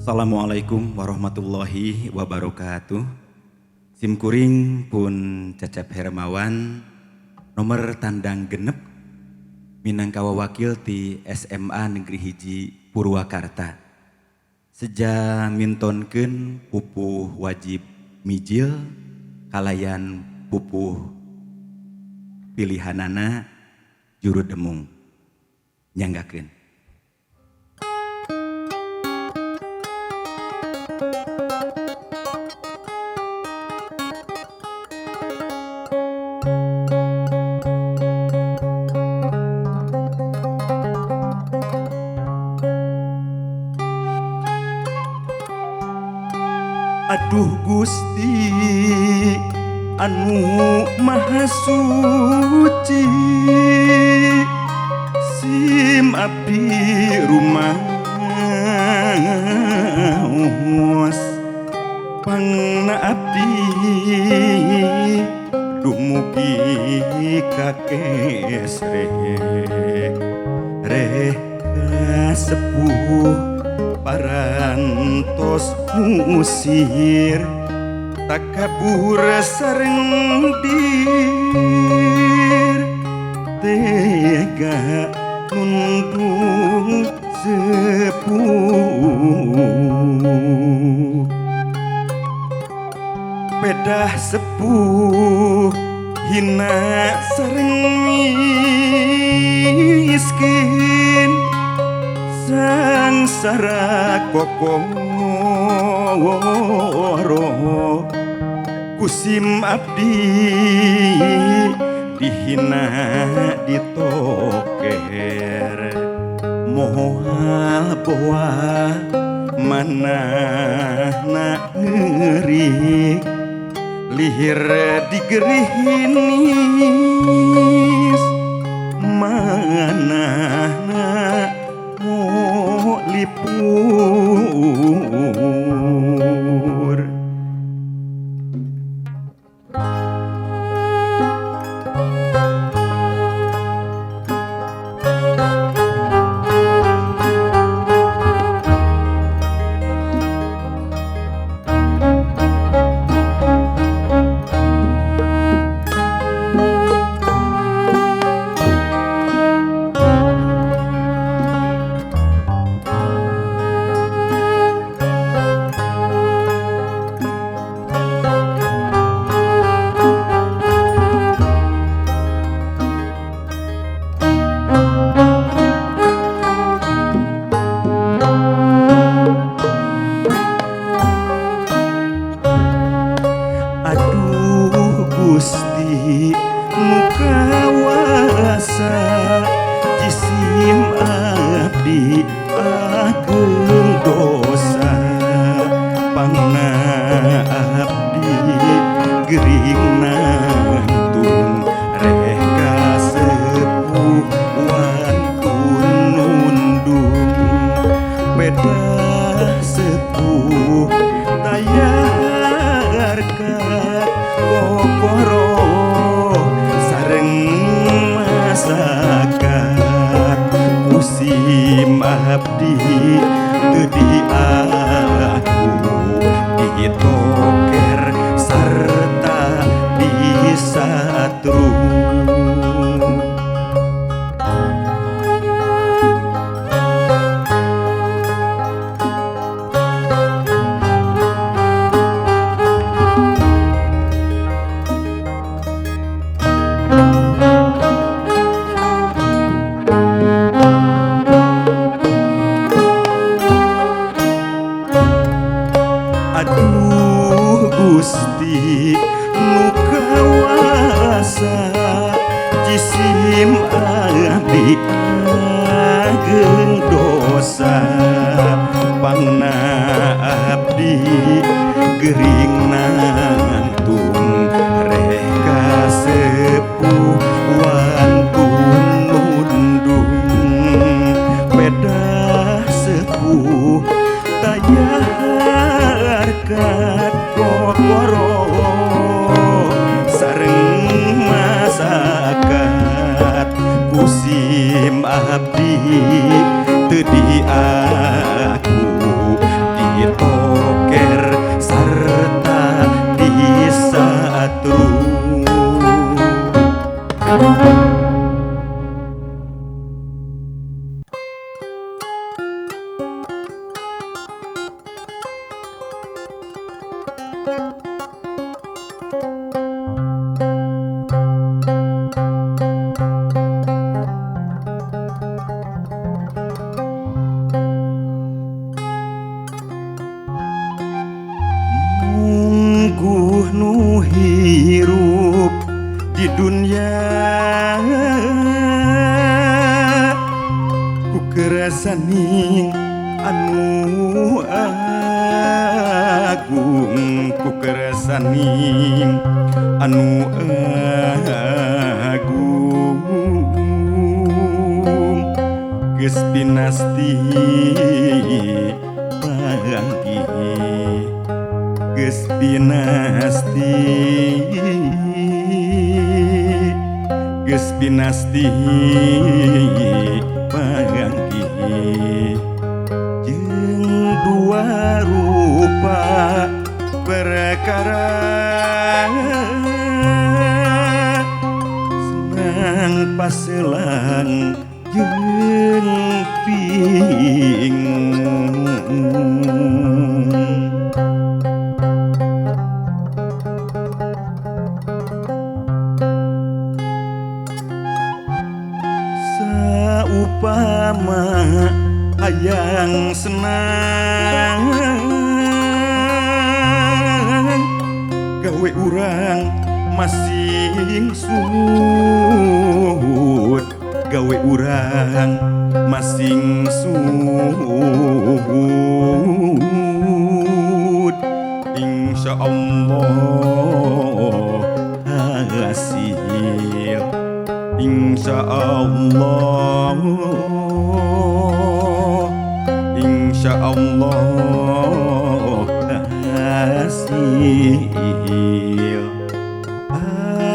Assalamualaikum warahmatullahi wabarakatuh. Simkuring pun Cecep Hermawan nomor tandang 6 minangka wakil ti SMA Negeri 1 Purwakarta. Seja mintonkeun pupuh wajib mijil kalayan pupuh pilihanana juru demung nyanggakeun. Aduh Gusti anu maha suci, sim abdi rumaos pangna abdi dumugi ka kesreh reh sepuh parantos ngusir takabur sareng dir tega nundung sepuh pedah sepuh hina sareng miskin sangsara kokoro kusim abdi dihina ditoker moal boa manahna ngeri lihir digerihinis manahna lipur. Aduh Gusti nu kawasa jisim abdi ageung dosa pangna abdi gering nangtung reh kasepuh wantun nundung pedah sepuh tayarkat kokoro sareng masakat kusim abdi teu diaku ditoker sarta disatru. Aduh Gusti nu kawasa jisim abdi ageung dosa pangna abdi gering nangtung reh kasepuh wantun nundung pedah sepuh tayarkat kokoro sareng masakat kusim abdi teu diaku Mungguh nu hirup di dunia ku keresaning anu agung, ku keresaning anu agung. Geus pinasti panggih, geus pinasti, geus pinasti panggih. Jeung dua rupa perkara, senang paselang jeung bingung. Saupama hayang senang, gawe urang masing suhut, gawe urang masing suhut. Insya Allah hasil, insya Allah, insya Allah hasil.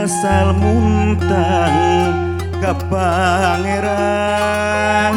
Asal muntang ka Pangeran.